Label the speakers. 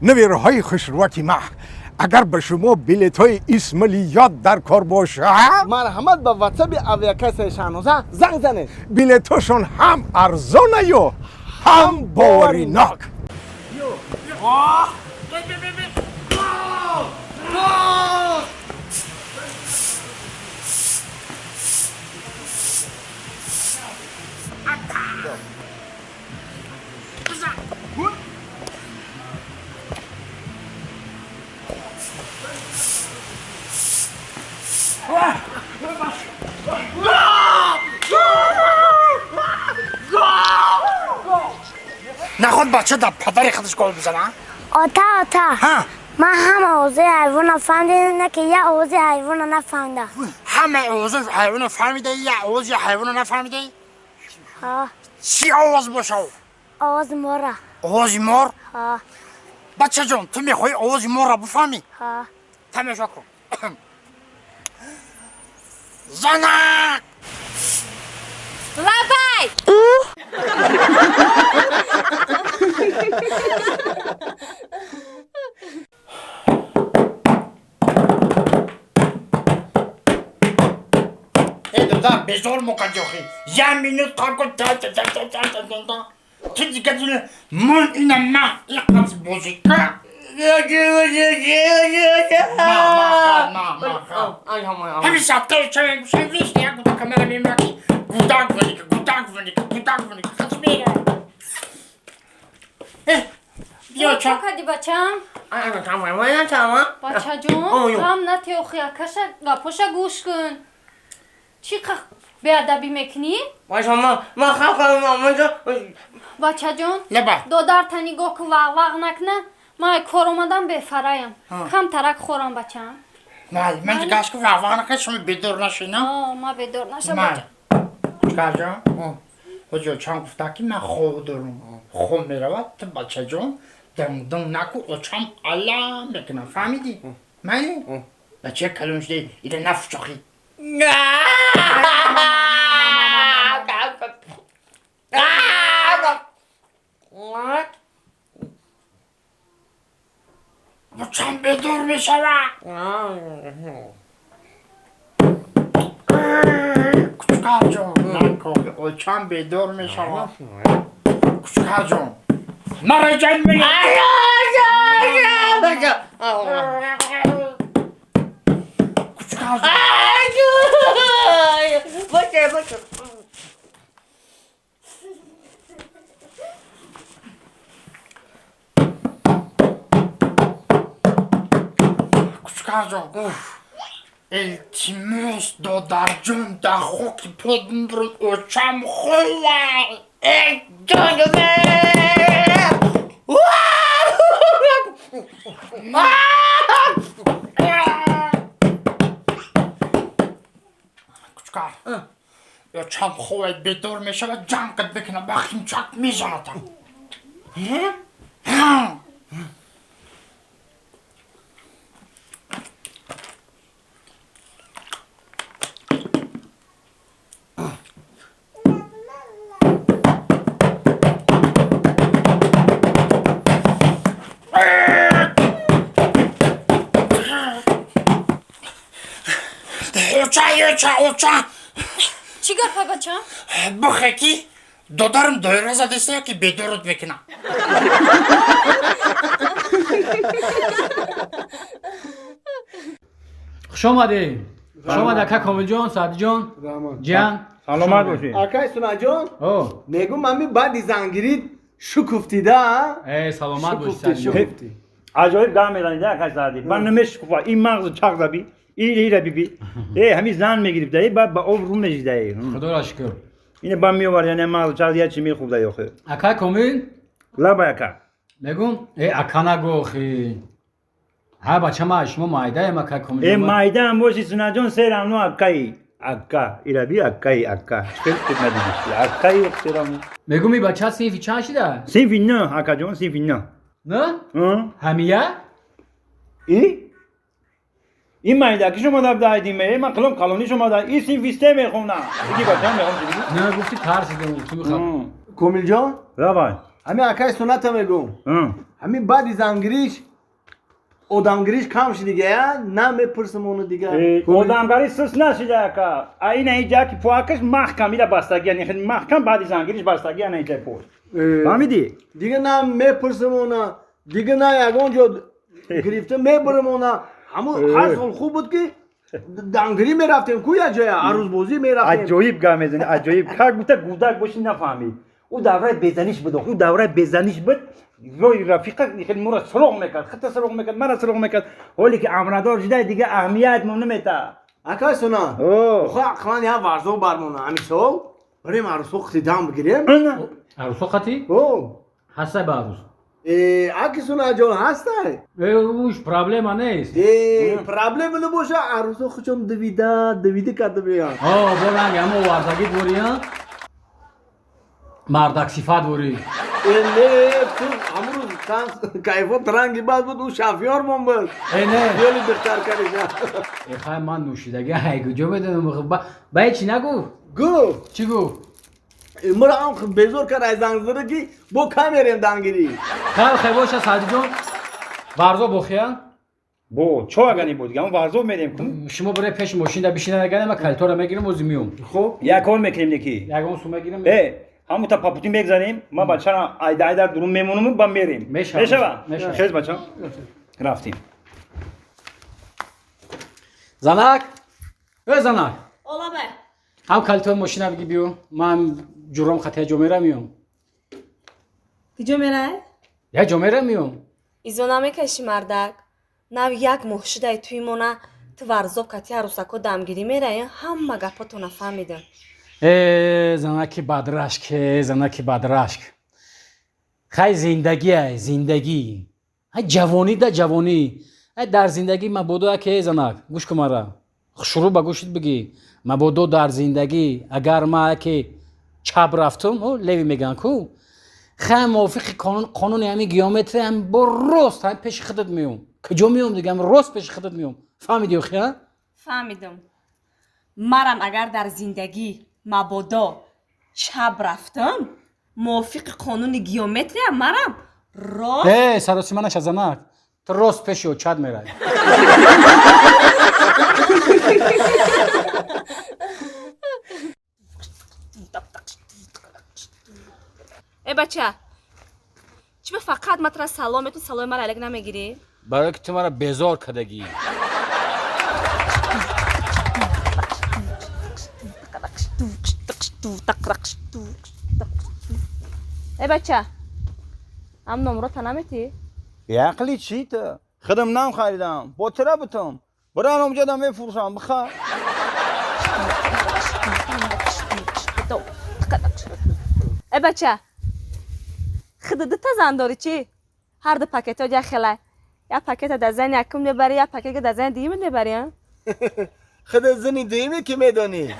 Speaker 1: Навираҳои хушрӯяки ма, агар ба шумо билетҳои Исмалиёт дар кор бошад,
Speaker 2: марҳамат, ба ватсаби авиакассаи Шаҳноза занг занед.
Speaker 1: Билетҳошон ҳам арзонаю ҳам боваринок.
Speaker 3: Наход бача дар падари худаш гол бизана.
Speaker 4: Ота, ота, ман ҳама овозаи ҳайвона фаҳмидам, на ки як овози ҳайвона нафаҳмидам.
Speaker 3: Ҳама овози ҳайвона фаҳмидаи, як овози ҳайвона нафаҳмидаи?
Speaker 4: Ҳа.
Speaker 3: Чӣ овоз боша?
Speaker 4: Овози мора.
Speaker 3: Овози мор?
Speaker 4: Ҳа.
Speaker 3: Бачаҷон, ту мехоҳӣ овози морро бифаҳмӣ?
Speaker 4: Ҳа.
Speaker 3: Тамошо кун. Занак!
Speaker 5: Лабай!
Speaker 3: Э, додар, безор мокаҷохӣ, як минут қабр кун. Та та та та та та та та. Ту дига ман ина ма иқаз бозика. Ҳамин садқаи чавиш як гуда камера мемаки, гудак ваника, гудак ваника, гудак ваника, хат мера. Э, биё ча.
Speaker 5: Кади, бачам? Бачаҷон, ғам натеохи, акаша гапоша гӯш кун. Чӣ қа беадабӣ мекунӣ? Бачаҷон, додарта нигоҳ кун, вағвағ накуна. Ман кор омадам, бефараям, камтарак хӯрам, бачам.
Speaker 3: Май, ман дигаш ку вағвағ накунӣ, шумо бедор нашина.
Speaker 5: Ма бедор наша, бача.
Speaker 3: Кучкарҷон, ҳоҷо чанд гуфта, ки ман хоб дорам, хоб меравад. Ту, бачаҷон, дангдунг наку, очам алам мекунам, фаҳмидӣ? Майли, бача калон шуда, ира нафучохӣ. Очам бедор мешавад. Кучкарҷон, накохи, очам бедор мешавад. Кучкарҷон, маро ҷан мея. Кучкарҷон. Кучкарҷон, илтимос, додарҷон, дар хоки по бимбурам, очам хова.
Speaker 2: Ҷонуме.
Speaker 3: Кучкар, очам хова, бедор мешавад, ҷанг бикунам, ба химчак мезанадам. Оча, оча, оча!
Speaker 5: Чӣ гапа, бачам?
Speaker 3: Бухе ки додарам доира задеста, ки бедорот мекунам.
Speaker 6: Хуш омадед, хуш омад, ака Комилҷон, Саъдиҷон, ҷиян.
Speaker 7: Саломат бошед.
Speaker 2: Акай Сунаҷон, мегум, ами баъди зангирид шукуфтида.
Speaker 6: Э, саломат бош, Саъдиҷон.
Speaker 7: Аҷоиб гап мезанед, акай Саъди. Ман намешукуфа ин мағзу чақ заби ира биби. Э, ҳамин зан мегирифта, ба ба об ру мешида.
Speaker 6: Худоро шукр.
Speaker 7: Ина ба меовар, яъне мағзу чақ я чи мехӯрда охи.
Speaker 6: Акай Комил.
Speaker 7: Лабай, ака.
Speaker 6: Мегум, э, ака нагӯ, охи. Ҳа, бача, ма шумо майдаем, акай Комил.
Speaker 7: Э, майдаам боши, Сунаҷон, серамну акаи ака ираби, акаи ака хел надидишти акаи серамну.
Speaker 6: Мегум, и бача синфи чанд шида?
Speaker 7: Синфи нӯ, акаҷон, синфи нӯ.
Speaker 6: На ҳамия?
Speaker 7: И ин майда ки шумо дабдаидиме, ман қилом калони шумо да, и синфи се мехонам, ики бачаам мехонам.
Speaker 6: На, гуфти, тарсидем, гуфти.
Speaker 2: Комилҷон.
Speaker 7: Лабай.
Speaker 2: Ҳамин акай сунната мегум. Ҳамин баъди зангириш одамгириш кам шуд дига, на мепурсам ону дига.
Speaker 7: Одамгарӣ сус нашида ака. А ина иҷа ки пуакаш маҳкам ила бастагия, маҳкам баъди зангириш бастагия на иҷа пой. Фаҳмидӣ?
Speaker 2: Дига на мепурсам она, дига на ягон ҷо гирифта мебарам она. Ҳамун ҳар сол хуб буд ки дангирӣ мерафтем ку як ҷоя, арӯзбозӣ мерафтем.
Speaker 7: Аҷоиб гап мезанӣ, аҷоиб. Как будто гудак бошӣ нафаҳмид. Ӯ давраи безаниш буд, ӯ давраи безаниш буд. Рои рафиқа хеле моро суроғ мекард, хита суроғ мекард, мара суроғ мекард. Ҳоле ки амрадор шуда дига аҳамият мо намета.
Speaker 2: Акай суна, охо ақлан як варзо бармона. Ҳамин сол барем арӯсо қити дам бигирем.
Speaker 6: Арӯсо қати? Ҳастай ба арӯс?
Speaker 2: Аки сунаҷон ҳастай?
Speaker 6: Уш проблема нест.
Speaker 2: Проблема набоша, арӯсо хучон давида давида карда меянд.
Speaker 6: Бо ранг ҳамо варзагӣ дворӣ, мардак сифат ворӣ.
Speaker 2: Не, ту ҳамрӯз кайфот ранги бад буд, ӯ шафёр мон буд.
Speaker 6: Не,
Speaker 2: хеле беҳтар кариша.
Speaker 6: Хай, ман нӯшидаги ҳай куҷо медонам. Ба чӣ нагуфт?
Speaker 2: Гуфт.
Speaker 6: Чӣ гуфт?
Speaker 2: Мара ҳам безор кард аз зангзада ки бо камерем дангирӣ.
Speaker 6: Хайр, хай боша, Саъдиҷон. Варзо бохия?
Speaker 7: Бо чо агани буд, гам варзо мерем ку.
Speaker 6: Шумо бире пеши мошинда бишинед, агар ма калтора мегирем, ози миём.
Speaker 2: Хуб,
Speaker 7: як кор мекунем неки.
Speaker 6: Ягон сум мегирем.
Speaker 7: Ҳамута папути мегзанем, ман бачара айда айдар дурун мемонам, ба мерем. Мешава? Хез бача. Рафтем.
Speaker 6: Занак! Э занак!
Speaker 8: Олабе.
Speaker 6: Ҳам калтои мошина биги биё, ман ҷуром хатия ҷо мерам миём.
Speaker 8: Куҷо мерай?
Speaker 6: Я ҷо мерам миём.
Speaker 8: Изо намекашӣ мардак. Нав як моҳ шудай туи мона ту варзоб кати арӯсако дамгирӣ мерай, ҳама гапотона фаҳмидам.
Speaker 6: Занаки бадрашк, занаки бадрашк. Хай зиндагӣ, зиндагӣ. Ай ҷавонӣ да ҷавонӣ. Ай дар зиндагӣ мабодо яке, занак, гӯш кун мара. Шурӯъ ба гӯшит бигӣ. Мабодо дар зиндагӣ агар ма яке чап рафтум, леви мегӯянд ку. Хай мувофиқи қонуни ҳамин геометрия ҳам бо рост ҳам пеши худат меём. Куҷо меём дига, ҳам рост пеши худат меём. Фаҳмидӣ охи, а?
Speaker 8: Фаҳмидам. Марам агар дар зиндагӣ мабодо чап рафтам, мувофиқи қонуни геометрия марам рост.
Speaker 6: Саросима наша занак. Ту рост пеши очат мерай.
Speaker 8: Э бача, чиба фақат ма тура салом метун, саломи мара алек намегирӣ?
Speaker 6: Барое ки ту мара безор кардагӣ.
Speaker 8: Э бача, ҳам номрота наметӣ?
Speaker 7: Беақли чӣ ту? Худам нам харидам, бо тира бутам. Биран онҷода мефурӯшам, бихар.
Speaker 8: Э бача, худ дута зан дорӣ чӣ? Ҳар ду пакетот як хелай. Як пакета дар зани якум мебарӣ, як пакета дар зани дуюм мебарӣ, а?
Speaker 2: Худ зани дуюме ки медонӣ.